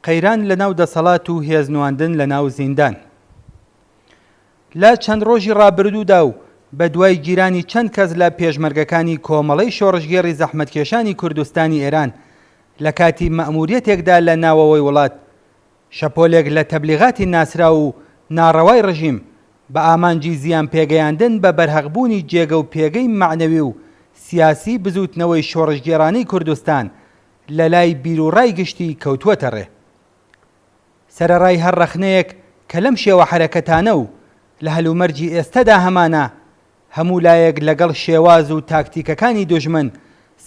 قەیران لە ناو دەسەڵات و هێز نواندن لە ناو زیندان. لە چەند ڕۆژی ڕابردوودا و بە دوای گیرانی چەند کەس لە پێشمەرگەکانی کۆمەڵەی شۆڕشگێڕی زەحمەتکێشانی کوردستانی ئێران لە کاتی مەئموریەتێکدا لە ناوەوەی وڵات شەپۆلێک لە تەبلیغاتی ناسراو و ناڕەوای ڕژیم بە ئامانجی زیان پێگەیاندن بە بەرهەقبوونی جێگە و پێگەی مەعنەوی و سیاسی بزووتنەوەی شۆڕشگێڕانەی کوردستان لە لای بیروڕای گشتی کەوتووەتە ڕێ. سەرەڕای هەر ڕەخنەیەک کە لەم شێوە حەرەکەتانە و لە هەلومەرجی ئێستەدا هەمانە، هەموو لایەک لەگەڵ شێواز و تاکتیکەکانی دوژمن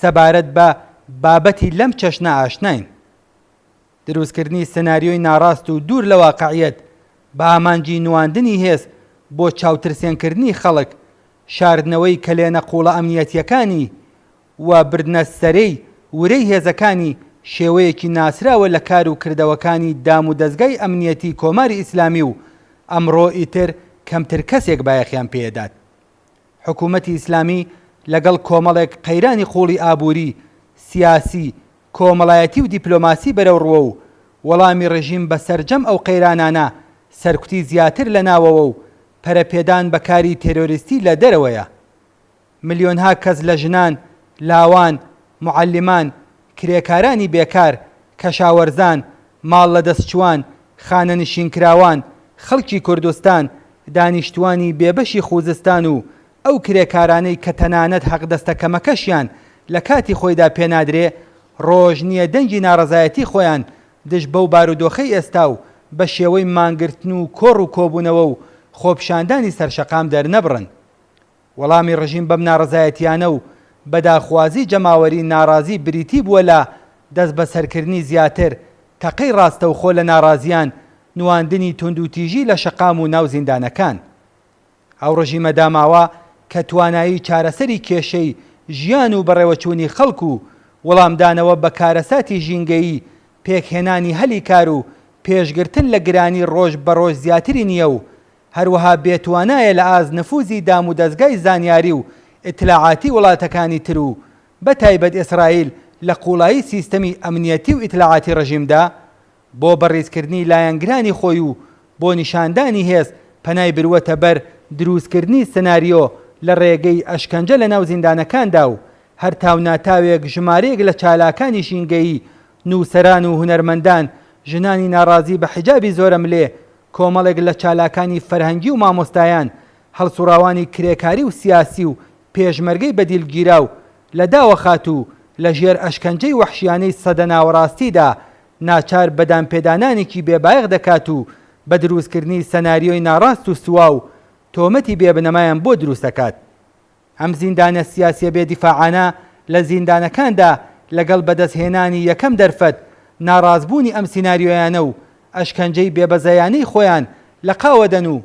سەبارەت بە بابەتی لەم چەشنە ئاشناین. دروستکردنی سناریۆی ناڕاست و دوور لە واقعیەت بە ئامانجی نواندنی هێز بۆ چاوترسێنکردنی خەڵک، شاردنەوەی کەلێنە قووڵە ئەمنیەتییەکانی و بردنە سەرێی ورەی هێزەکانی شێوەیەکی ناسراوە لە کار و کردەوەکانی دام و دەزگای ئەمنیەتی کۆماری ئیسلامی و ئەمڕۆ ئیتر کەمتر کەسێک بایەخیان پێدات. حکوومەتی ئیسلامی لەگەڵ کۆمەڵێک قەیرانی قووڵی ئابووری، سیاسی، کۆمەڵایەتی و دیپلۆماسی بەرەوڕووە و وەڵامی ڕژیم بە سەرجەم ئەو قەیرانانە سەرکوتی زیاتر لە ناوەوە و پەرەپێدان بە کاری تێرۆریستی لە دەرەوەیە. ملیۆنها کەس لە ژنان، لاوان، موعەلیمان، کرێکارانی بێکار، کەشاوەرزان، ماڵ لەدەستچووان، خانەنشینکراوان، خەڵکی کوردستان، دانیشتووانی بێبەشی خوزستان و ئەو کرێکارانەی کە تەنانەت حەقدەستە کەمەکەشیان لە کاتی خۆیدا پێنادرێ، ڕۆژ نییە دەنگی ناڕەزایەتی خۆیان دژ بەو بارودۆخەی ئێستا و بە شێوەی مانگرتن و کۆڕ و کۆبوونەوە و خۆپیشاندانی سەرشەقام دەرنەبڕن. وەڵامی ڕژیم بەم ناڕەزایەتییانە و بە داخوازی جەماوەری ناڕازی بریتی بووە لە دەستبەسەرکردنی زیاتر، تەقەی ڕاستەوخۆ لە ناڕازیان، نواندنی توندوتیژی لە شەقام و ناو زیندانەکان. ئەو ڕژیمە داماوە کە توانایی چارەسەری کێشەی ژیان و بەڕێوەچوونی خەڵک و وڵامدانەوە بە کارەساتی ژینگەیی، پێکهێنانی هەلی کار و پێشگرتن لە گرانی ڕۆژ بە ڕۆژ زیاتری نییە و هەروەها بێتوانایە لە ئاست نفوزی دامودەزگای زانیاری و ئیتلاعاتی وڵاتەکانی تر و بە تایبەت ئیسرائیل لە قوڵایی سیستەمی ئەمنیەتی و ئیتلاعاتی ڕژیمدا بۆ بەڕیزکردنی لایەنگرانی خۆی و بۆ نیشاندانی هێز پەنای بروەتە بەر دروستکردنی سناریۆ لە ڕێگەی ئەشکەنجە لە ناو زیندانەکاندا و هەر تاوناتاوێک ژمارەیەک لە چالاکانی ژینگەیی، نووسەران و هونەرمەندان، ژنانی ناڕازی بە حیجابی زۆرەملێ، کۆمەڵێک لە چالاکانی فەرهەنگی و مامۆستایان، هەڵسوڕاوانی کرێکاری و سیاسی و پێشمەرگەی بەدیلگیراو لە داوەخات و لە ژێر ئەشکەنجەی وەحشیانەی سەدە ناوەڕاستیدا ناچار بە دانپێدانانێکی بێ بایەخ دەکات و بە دروستکردنی سەناریۆی ناڕاست و سواو تۆمەتی بێ بنەمایان بۆ دروست دەکات. ئەم زیندانە سیاسیە بێ دیفاعانە لە زیندانەکاندا لەگەڵ بەدەستهێنانی یەکەم دەرفەت، ناڕاستبوونی ئەم سیناریۆیانە و ئەشکەنجەی بێبەزەیانەی خۆیان لە قاوەدەن و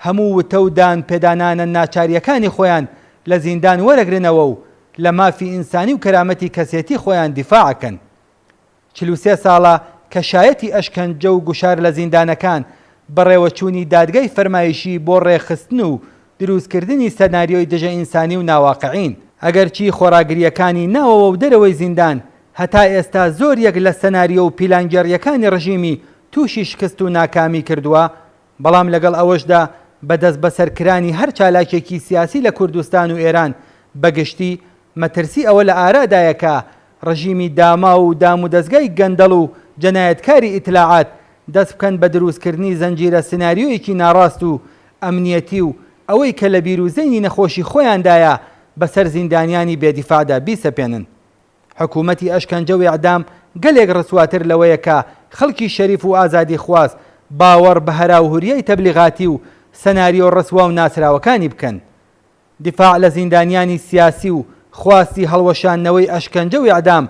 هەموو وتە و دان پێدانانە ناچارییەکانی خۆیان لە زیندان وەرەگرنەوە و لە مافی ئینسانی و کەرامەتی کەسێتی خۆیان دیفاعکەن. 43 ساڵە کە شایەتی ئەشکەنجە و گوشار لە زیندانەکان، بەڕێوەچوونی دادگای فەرمایشی بۆ ڕێکخستن و دروستکردنی سناریۆی دژە ئینسانی و ناواقعین. ئەگەرچی خۆڕاگرییەکانی ناوەوە و دەرەوەی زیندان هەتا ئێستا زۆر یەک لە سناریۆ و پیلانگێڕییەکانی ڕژیمی تووشی شکست و ناکامی کردووە، بەڵام لەگەڵ ئەوەشدا بە دەستبەسەرکرانی هەر چالاکێکی سیاسی لە کوردستان و ئێران بە گشتی، مەترسی ئەوە لە ئارادایە کە ڕژیمی داماو و دامودەزگای گەندەڵ و جەنایەتکاری ئیتلاعات دەست بکەن بە دروستکردنی زەنجیرە سناریۆیەکی ناڕاست و ئەمنیەتی و ئەوەی کە لە بیر و زەینی نەخۆشی خۆیاندایە بەسەر زیندانیانی بێ دیفاعدا بیسەپێنن. حکوومەتی ئەشکەنجە و ئێعدام گەلێک ڕسواتر لەوەیە کە خەڵکی شەریف و ئازادیخواز باوەڕ بە هەراوهوریای تەبلیغاتی و سناریۆ ڕسوا و ناسراوەکانی بکەن. دیفاع لە زیندانیانی سیاسی و خواستی هەڵوەشاندنەوەی ئەشکەنجە و ئێعدام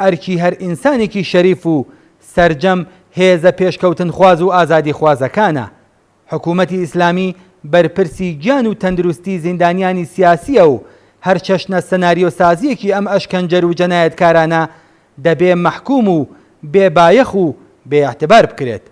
ئەرکی هەر ئینسانێکی شەریف و سەرجەم هێزە پێشکەوتنخواز و ئازادیخوازەکانە. حکوومەتی ئیسلامی بەرپرسی گیان و تەندروستی زیندانیانی سیاسییە و هەر چەشنە سناریۆسازییەکی ئەم ئەشکەنجەر و جەنایەتکارانە دەبێ مەحکووم و بێ بایەخ و بێ ئیعتبار بکرێت.